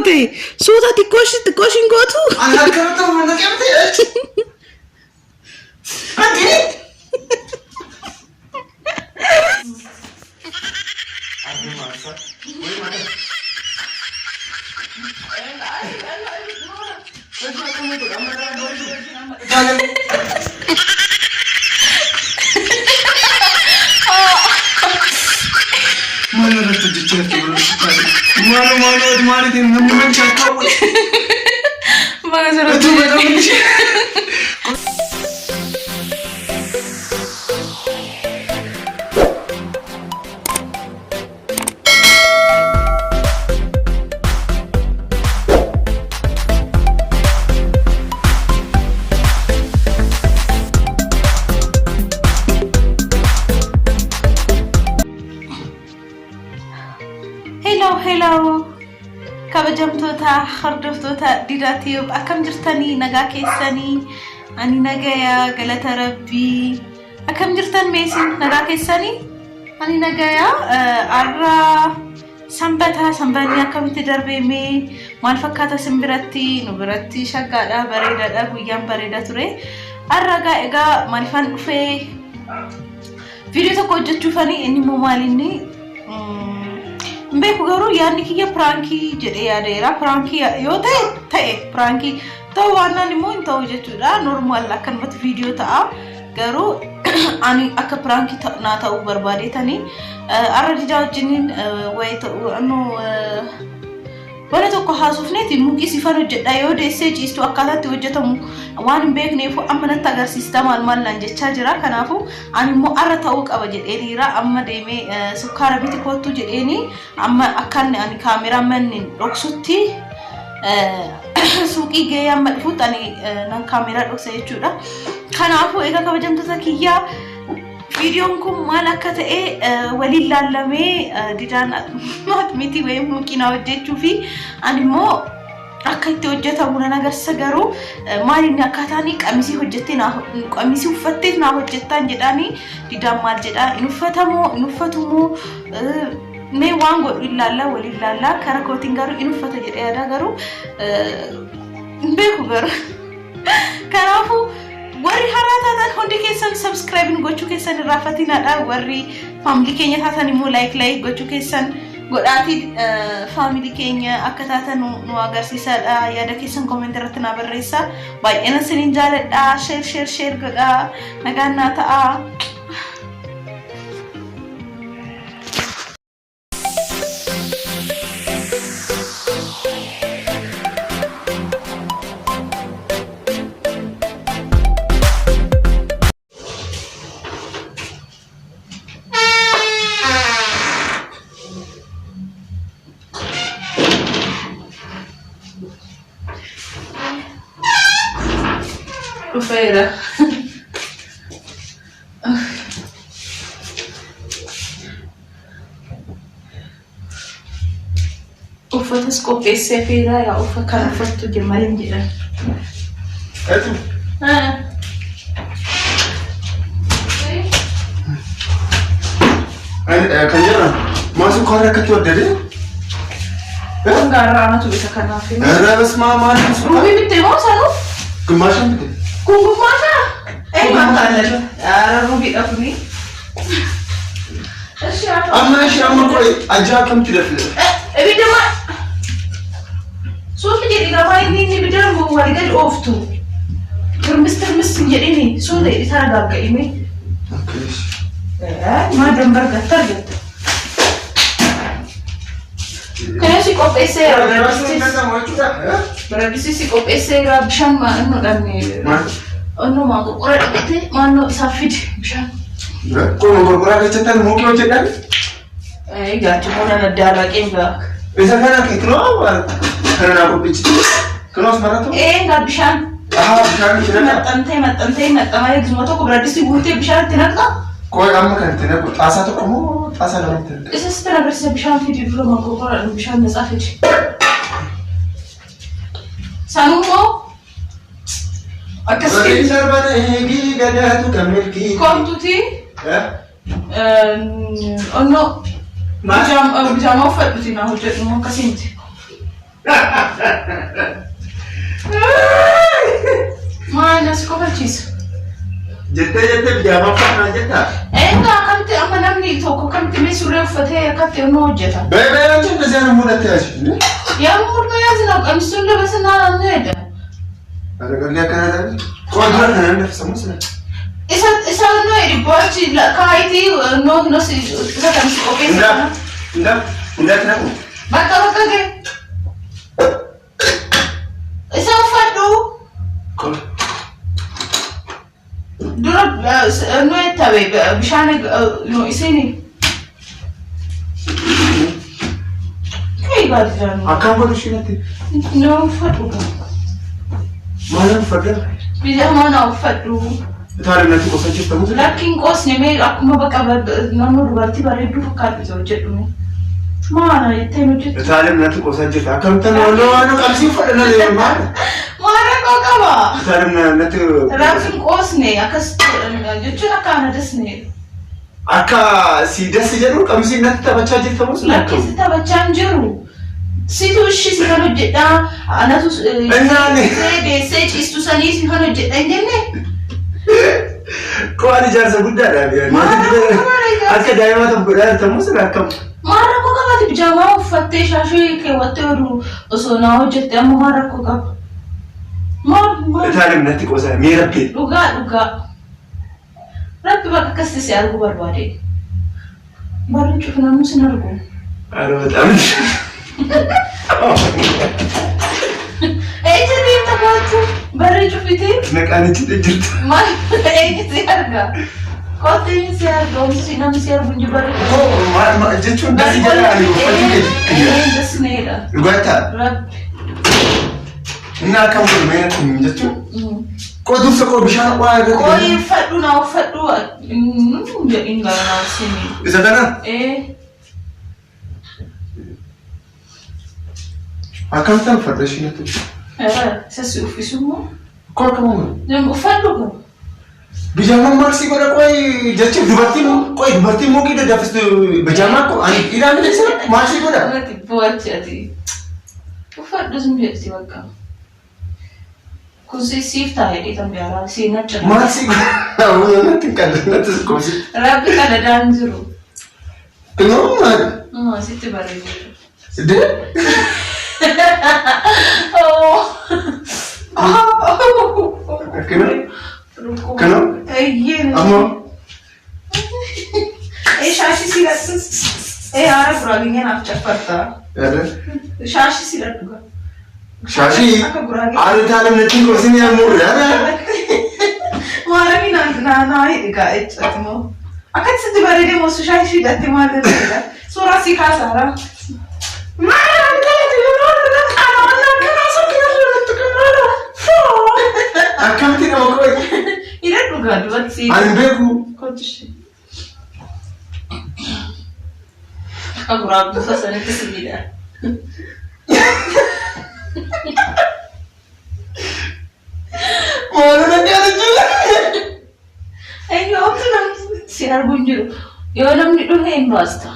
ta'e suuta xiqqoo ishii xiqqoo ishiin gootu. Ani harka irratti humna qabte. Ati. Maal irratti hojjechaa jirtu bro? Maalo maalo ati maaliitiin namni man shaakkaawwe? Baga sirratti Utuu beekamu ishee. Hello, hello. Kabajamtoota hordoftoota Didaa Tube, akkam jirtanii? Nagaa keessanii? Ani nagayaa, galata rabbii. Akkam jirtan meesin, nagaa keessanii? Ani nagayaa. Har'a sanbata. Sanbanni akkamitti darbee mee? Maal fakkaata isin biratti? Nu biratti shaggaadha, bareedaadha, guyyaan bareeda ture. Har'a egaa maalifaan dhufee? Viidiyoo tokko hojjechuufani. Inni immoo maalinni hin beeku, garuu yaadni kiyya prankii jedhee yaadeera. Prankii yoo ta'e ta'e, prankii ta'uu baannaan immoo hin ta'u jechuudha. Normal akkanumatti viidiyoo ta'a. Garuu ani akka prankii naa ta'uu barbaadeetanii har'a Didaa wajjiniin wayii ta'u bara tokko haasofneeti muqii sifan hojjedha, yoo deessee ciistu akkaataa itti hojjetamu waan hin beekneef amma natti agarsiista, maal maal naan jechaa jira. Kanaafuu ani immoo arra ta'uu qaba jedheeniira. Amma deemee sukkaara biti koottu jedheeni, amma akkaan ani kaameraa manni dhoksutti suuqii gahee amma dhufutti ani nan kaameraa dhoksa jechuudha. Kanaafuu egaa kabajamtoota kiyyaa, viidiyoon kun maal akka ta'e waliin laallamee, Didaan miti wayii muqii naa hojjechuu fi ani immoo akka itti hojjetamu nan agarsiisa. Garuu maal inni akkaataan qamisii hojjettee naa qamisii uffattee naa hojjettaan jedhaanii, Didaan maal jedhaa? Hin uffatamoo hin uffatumoo? Mee waan godhu ilaallaa, waliin ilaallaa. Kara kootiin garuu hin uffata jedhee yaada, garuu hin beeku garuu. Kanaafuu warri haaraa taatan hundi keessan subscribe gochuu keessan irraa fatinaadha. Warri family keenya taatan immoo like like gochuu keessan godhaatii family keenya akka taatan nu agarsiisaadha. Yaada keessan comment irratti naa barreessaa. Baay'een isiniin jaaladha. Share share share godhaa. Nagaan naa ta'a. Dhufeera. Uffatas qopheessee fiiraa, yaa uffata kan uffattu jemmalin jedhan. Etu. Kan jedhan maa sukkaara akkatti waddade? Kun gaarraa anatu bita kanaaf. ኧረ በስመ አብ፣ ማለት sukkaara. Ruubii bittee moo sanuu? ግማሽን bite. Kun gummaashaa? Ee, maal? ኧረ ruubiidha kuni. እሺ haa. Amma ishee amma qoy ajaa akkamitti dafne? Ibidda maal? Suuti jedhi gabaa inni ibiddaan walii gadi ooftu. Tirmis tirmis hin jedhini, suuta jedhi, taragagga'ime. Maa dambar gatta argatta. Kana si qopheesseera. Biraddisti si qopheesseera, bishaan maannoo dhabne. Onnoo maa qorqora dhiqatee maannoo isaaf fidi bishaan. Kun qorqoraa keessatti muukii hojjedhan? Egaa achi nan adda arraqeen gaaka. Isa kana kinoo kana naa qophichi. Kinoo as maratu? Egaa bishaan. Ahaa, bishaan itti naqa. Maxxantee maxxantee maxxamee gisuma tokko biraddisti guutee bishaan itti naqxa. Qoy, amma kan itti naqu xaasaa tokko moo xaasaa lama itti naqa? Isa sitti agarsiisa, bishaan fidi dura, maa qorqora bishaan natsaa fidi. Sanummoo akkasitti. Sarban eegii gadaatu kan milkii. Koomtuti onnoo bijaama uffadhuti naa hojjedhu akkasii miti. Maal as kofachiisa? Jettee jettee bijaamaa uffannaa jettaa? Egaa akkamitti amma namni tokko akkamitti mee surree uffatee akkatti nu hojjeta? በይ በይ አንቺ እንደዚህ አይነት ሙድ አትያዥ እንዴ? ያ ሙድ መያዝ ነው። ቀሚሱን ልበስና እንሄድ። ኧረ ቀልድ ያከናታል። ቆይ ድረስ ነው እንደፈሰሙ ስለ Isa isa nu edibboachi kaayitii no no isa kan si እንዳ qopheessa. እንዳ እንዳትነቁ Bakka bakka ga'e. Isa uffadhu ቆይ dura nu ettabe bishaan no isini. Kai baadiyyaa አካም ጎልሽ ናት nu uffadhu. ማለት ፈደ Bijaamaa na uffadhu. ታሪነት ቆሰች ተሙት Lakkiin qoosne mee akkuma bakka naannoo dubartii bareedduu fakkaatu isa hojjedhu mee. Maana jettee hojjettu. ታሪነት ቆሰች አካም ተነው ነው ነው ቀምሲ ፈደና ለማን Maara koo qaba. ታሪነት Raabsiin qoosne akkas jechuun akka ana dasne. አካ ሲደስ ጀሩ ቀምሲ ናት ተበቻ ጀተሙስ Lakki si taphachaa hin jiru. Situ ishii si kan hojjedhaa anatu Innaani. deessee ciistu sanii si kan hojjedha hin jenne. ቆይ ጃርሰ ጉዳዳ አከ ዳይማ ተጎዳ ተሙስ አካም Maal rakkoo qabaati bijaamaa uffattee shaashii keewwattee oduu osoo naa hojjette amma maal rakkoo qaba? Maal maal ታሪነት ቆሰ ሜረቤ dhugaa dhugaa. Rabbi bakka akkasitti si arguu barbaade. Barri cufu namni sin argu. አረ በጣም Eenyu deemta kootu barri cufitee ነቃነች ጅርት maal eenyu si arga? Kootu eenyu si arga? Omsi namni si argu hin jiru barri. jechuun dasii jala ani uffachuu keeti Dasneedha. dhugaata Rabbi. እና akkam godhu mee natti himi jechuun qoo dursa qoo bishaan waa Qoyi irratti uffadhu naa uffadhu jedhin gara naa sini. isa kana Ee akkam ta'an uffadha ishii natti isa si uffisu immoo. koo akkam godhu Uffadhu kun. bijaamaan maal si godha qoy jechuun dubartiin qoy dubartiin muqii daddafistu bijaamaa koo ani dhiiraa miti isa maal si godha Natti bu'achi ati. Uffadhu sun jedhti bakka. Kun siif taa'ee dheetan biyaaraa si nacca. maal si godha natti hin qallu natti qosi Rabbi qaladaan jiru. kunoo maal Sitti bareedu. de akkana Kanoo? Eeyyee. ammoo Ee shaashii si hidhadhu. Ee haara guraageenyaa naaf caffarta. Shaashii si hidhadhu gaa. shaashii Akka guraagee. Ani taalim natti hin qosin yaa murre ara. Maarami naa naa hidhi gaa jechuudha moo. Akkatti sitti bareedee moo shaashii hidhatte maal jedha. Suuraa si kaasaara. Akkamitti nama qoy? Hidhadhu gaa dubartii. Ani hin beeku. Kootu ishee. Akka guraagee sanitti si hidha. Maaloo na nyaata Eenyu omtu namni si arguu hin jiru. Yoo namni dhufe hin baasta.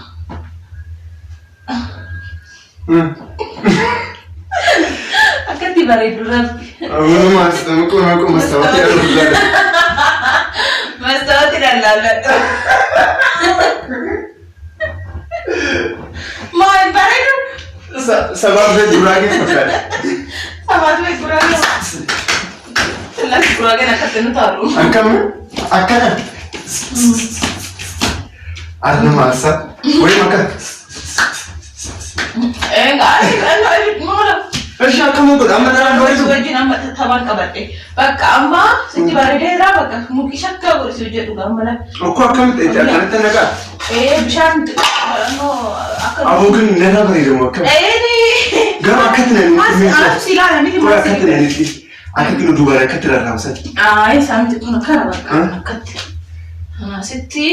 Akkatti bareedu rabbi. Ammoo maasitama qoma mastaawwatii arguu gaadha. Mastaawwatii lallaalladhu. Maal bareedu? Sabaaf guraagee fakkaata. Sabaatu guraagee. Lakki guraageen akkatti nu taalu. Akkam akkana. Arna maasa. Wayim akkana. Egaa maala. Ishi akkam godha amma naraan bareedu. Wajjin amma taphaan qabadhe. Bakka amma sitti bareedeera bakka muki shakka godhi hojjedhu amma la. Okkoo akkamitti itti akkanatti nagaa. Ee bishaan xiqqoo akka. Aboo kun narraa bareedamu akkam. Ee Garuu akkatti na Anatu si ilaala miti Qoy akkatti na nitti. Akkatti nu duubaan akkatti rarraabsan. Ay isaan miti kun akkana bakka akkatti. Asitti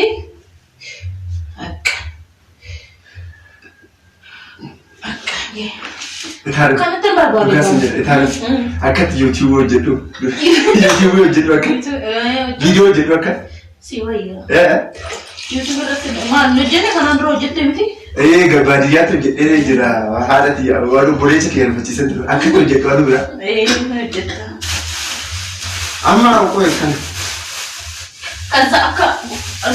akka. Akka. Itaalis. Kanatti hin barbaadu. Dhugaas hin jedhe Itaalis. Akkatti yuutuubii hojjedhu. Yuutuubii hojjedhu akka. Viidiyoo hojjedhu akka. Si wayya. Ee. YouTube irratti maal nu hojjenne kanaan dura hojjette miti? Ee baadiyyaatti hojjedhee jira haadha tiyya waan obboleessa kiyya rufachiisan ture. Akka hojjedhu waan biraa. Ee hojjetta. Amma qoy kana. Kansa akka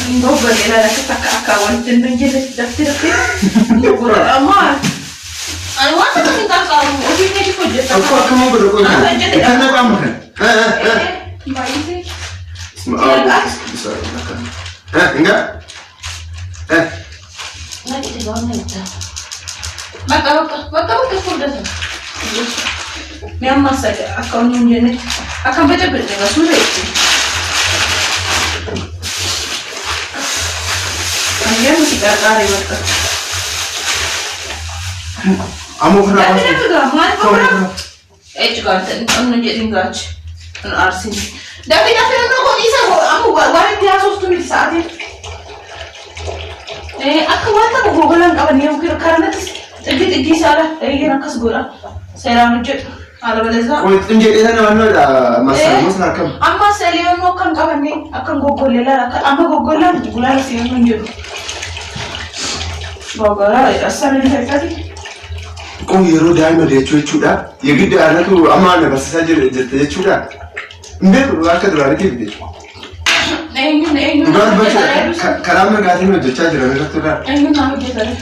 hin goggolle ilaala akkatti akka akka wanti hin jenne daftee daftee hin goggolle. Amma ani waan takka hin qarqaaru ofii keetiif hojjetta. Akkoo akkamuu godhu qoy kana. Hojjete. Kan naqu amma kana. Baay'isee. Enggak. Eh, Bakka bakka bakka bakka furdata. Mee amma akka inni hin jennetti akkam baca baca suura jechuudha. Ayyaan si qarqaare bakka. Amma ofirraa Dafi baasuu. dafi gaa maal ofirraa? Eechi gaa inni hin jedhin gaachi. Hin aarsin. Dafi dafi namni godhiisa amma waan itti haasoftu miti sa'aatiin. Akka waan tokko gogolaan qaban yookiin karanattis xiggi xiggi isaadha. Eeyyeen akkas godha. Seeraan hojjedhu. Haala baleessaa. Qoy xinjee sana wannoodha massaamus akkam. Amma seliyoon akka hin qabanne akka hin goggolle laala akka amma goggollaan gulaala siyoon hin jedhu. Goggolaa asaan hin fakkati. Qoy yeroo daa'ima deechuu jechuudha. Yegidda anatu amma ana barsiisaa jirte jechuudha. Hin beeku akka duraanitti miti. Eenyuun eenyuun Dhugaa dubbachuu karaa mirgaatiin hojjechaa jiran irratti irraa. Eenyuun naa hojjetare.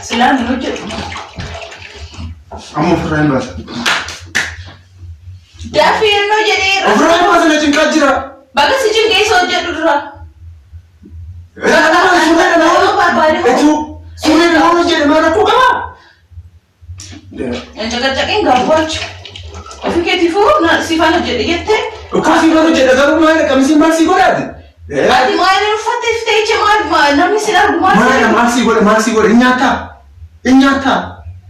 Silaan hin hojjetu. Amma ofirraa hin baasa. Dafii yennoo jedhee irra. Ofirraa hin baasa na cinqaa jira. Baga si cinqeessa hojjedhu dura. Etuu suurri nama hojjedhe maal rakkoo qabaa? Caqacaqeen gaabbachu. Ofii keetiifuu sifaan hojjedhe jettee. Ukkoo sifaan hojjedhe garuu maal qamisiin maal sii godhaati? Ati maal uffattee ta'e maal namni sin argu maal? Maal maal sii godhe maal sii godhe hin nyaattaa? Hin nyaattaa?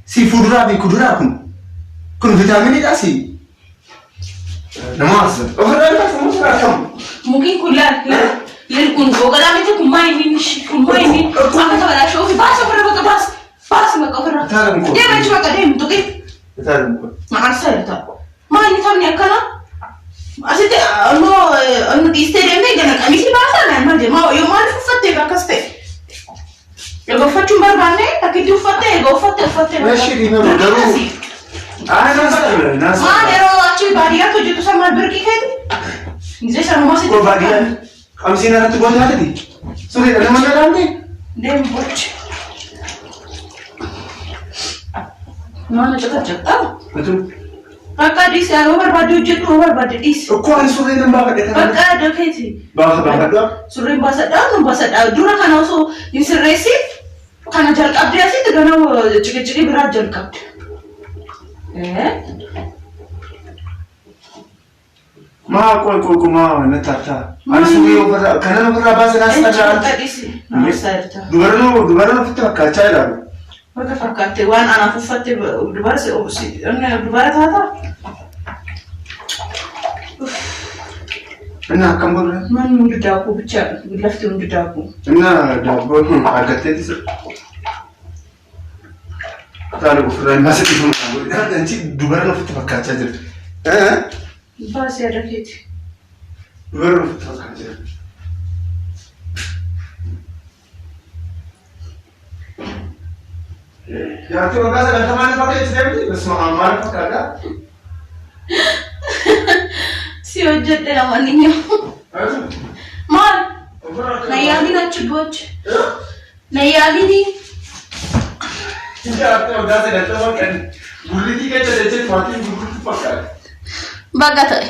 Si fuduraa fi kuduraa kun kun viitaaminiidha si. Nama haasisa. Ofirraa hin baasu muka akkam. Mukiin kun laal laal kun gogaa miti kun maa inni kun maa inni akka taphaadhaa ofii baasa ofirra bakka baasa baasa bakka ofirra. Taala muka. Deema jechuun bakka deemu tuqee. Taala muka. Maqaan isaa Maa inni taphni akkana? Asitti ammoo nu dhiistee deemtee gana qamisii baasaa naan maal jedhe yoo maaliif uffattee akkas ta'e? Egaa uffachuun barbaanne akkitti uffattee egaa uffattee uffattee. Meeshii dhiifama garuu. Maal yeroo achi baadiyyaatti hojjetu san maal birqii keeti? Gisee sanumaa sitti. Koo baadiyyaa qamsiin irratti gootaatati. Sureedha nama nagaamte. Deemu bochi. Maal caqacaqaa? Bakka dhiisi yoo barbaadde hojjedhu yoo barbaadde dhiisi. Ukkoo ani surree nan baafadhe kana. Bakka adda keeti. Baafa baafadhu. Surreen baasadhaa nun baasadhaa dura kana osoo hin sirreessin kana jalqabdee asitti gana ciqiciqii biraa jalqabde. Maa qoy qoy qoy maa na taata. Ani surree ofirraa kanan ofirraa baase naas taata. Dhiisi. Naas Dubarri dubarri ofitti fakkaachaa ilaalu. Bakka fakkaatte waan anaaf uffatte dubara dubara taata. Inni akkam godhu? Manni hundi daakuu bicha lafti hundi daakuu. Inni daabboo argatteetis. Taala ofirraa hin baase dhiifama kan godhe. Anchi dubarri ofitti fakkaachaa jirti. Baasii adda keeti. Dubarri ofitti fakkaachaa jirti. Jaartii waggaa sagaltamaa ni fakkeessi deemti. Basuma ammaa ni fakkaata. Si hojjedhe namoonni Maal? Nayyaamiin achi bochi. Nayyaamiin. Jaartii waggaa sagaltamaa kan gullitii keessa dachee maatiin gurgurtu fakkaata. Baga ta'e.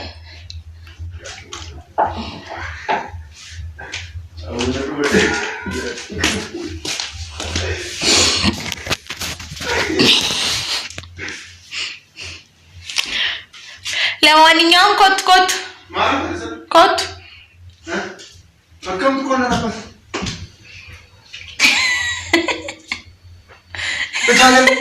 ለማንኛውም ኮት ኮት ኮት Akkamtu qonna lafa? Bitaalee.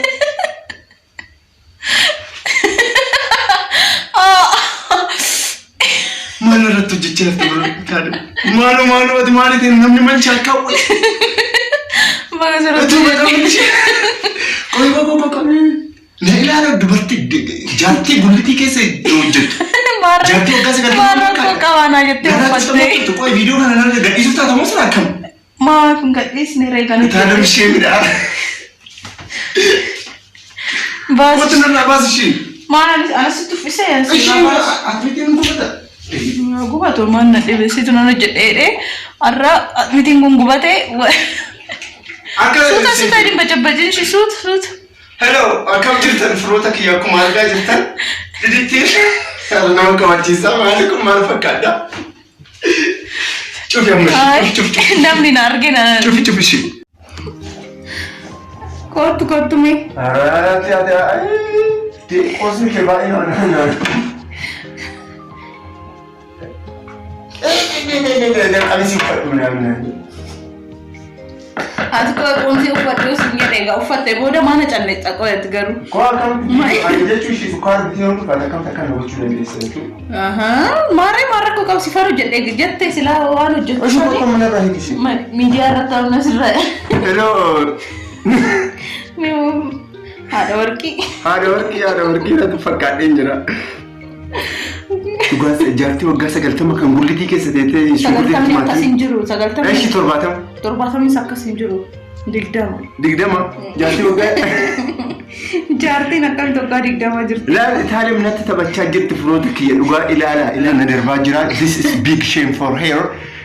Maal irratti hojjechaa jirti bro? Bitaalee. Maaloo maaloo ati maaliitiin namni mancha akka hawwe? Utuu beekamu ishee. Qoy qoy qoy qoy. Na ilaala dubartii jaartii gullitii keessa hojjettu. Jaartii waggaa sagaltamaa Maal rakkoo qabaanaa jettee Garaatti uffattee. taphattu qoy viidiyoo kana narra gadhiisuuf taatamu sana akkam? Maaf hin gadhiisne reegan Itaalem ishee midhaa. Baas. Kootu narraa baas ishee. Maal anasitti uffisee Ishee atmitiin gubata. Gubatu maal na dhibe situ nan hojjedheedhe har'a atmitiin kun gubate. Akka Suuta suuta hin bacabbacin ishee suuta suuta. Hello, akkam jirtan firoota kiyya akkuma argaa jirtan. Didittiin nama kabachiisaa maali kun maal fakkaata? Cufi amma ishee cufi cufi Namni na arge na. cufi cufi ishee. Kootu kootu mee. Araati ati ay qoosni kee baay'ee nama nyaata. Qamisii uffadhu namni. Ati koo qoomsii uffadhu sin jedhe egaa uffatte booda maana calleessa qoyatti garuu. Koo akkamitti ani jechuun ishee sukkaara bitee yoo dhufaate akkamitti akkana gochuu dandeessa jechuudha. Maarree maarree koo qabsi faru jedhee jette silaa waan hojjettu. Ishee koo mana irraa hiikisi. Miidiyaa irratti ta'uun asirra. Hello. Haadha warqii. Haadha warqii haadha warqii irratti fakkaadheen jira. Dhugaa jaartii waggaa 90 kan gullitii keessa teessee shunkurtii 90 akkas hin jiru. 90. Eshi 70. 70s akkas hin jiru. 20. 20 jaartii waggaa. Jaartiin akkamitti waggaa 20 jirti? Ilaal Itaaliyam natti taphachaa jirti firoota kiyya dhugaa ilaala ilaala na darbaa jira. This is big shame for her.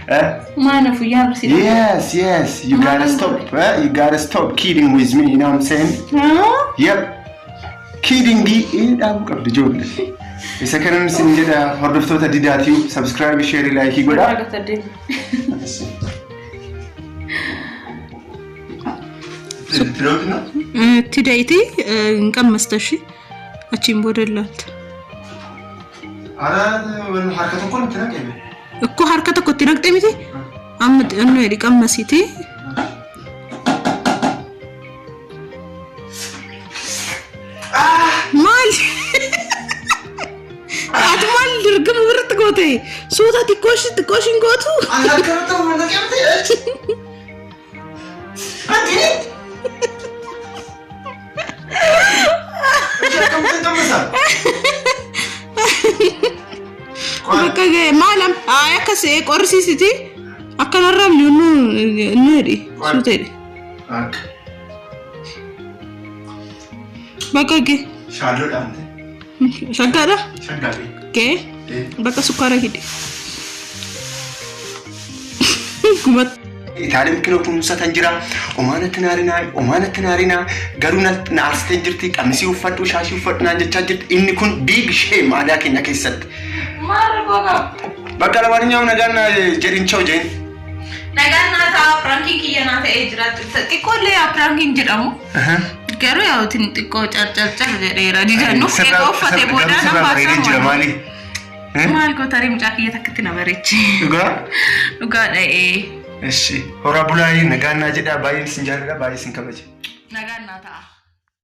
Eh? Maana fuyyaa barsiisa. Yes, yes, you gotta stop. Eh? You gotta stop kidding with me, you know what I'm saying? Yep. Kiddingii dhaabuu qabdi ijoollee. Isa kanan isin jedha hordoftoota Didaa Tube subscribe, share, like godhaa. Itti dayiti hin qammasta ishee achiin booda ilaalta. Harka tokkoon itti naqee. Ikkoo harka tokko itti naqxee miti amma xinnoo jedhi qammasiiti. Maal? Ati maal dirgama biratti goote? Suuta xiqqoo ishii xiqqoo ishiin gootu? Harka tokko naqee miti. Ati. Akkamitti qammasa? Bakka ga'e maalam haa akkas qorrisiisiti akkanarraa nu nu jedhi suuta jedhi. Bakka ga'e. Shaalloodhaan. Shaggaadha? Shaggaadha. Ga'e bakka sukkaara hidhi. Gumatti. Itaaleen kinoo kunuunsatan jira. Omaanatti naarinaa, omaanatti naarinaa, garuu na aarsitee jirti, qamisii uffadhu, shaashii uffadhu naan jechaa jirti. Inni kun big shame aadaa keenya keessatti. Maal rakkoo qaba? Bakka lamaanyaa'u nagaan jedhin cha'u jeen. Nagaan naa ta'a prankiin kiyya naa ta'ee jira. Xiqqoollee yaa prankiin jedhamu. Garuu yaa utin xiqqoo carcarcar jedheera. Didannuuf egaa uffate booda Sirraa nama bareedee jira haasa'u. maali? Maal goota mucaa kiyya takkatti na bareechi. Dhugaa? Dhugaadha ee. Eshi. Horaa bulaayee nagaan naa jedhaa baay'een isin jaalladha baay'ee isin kabaja. Nagaan naa ta'a.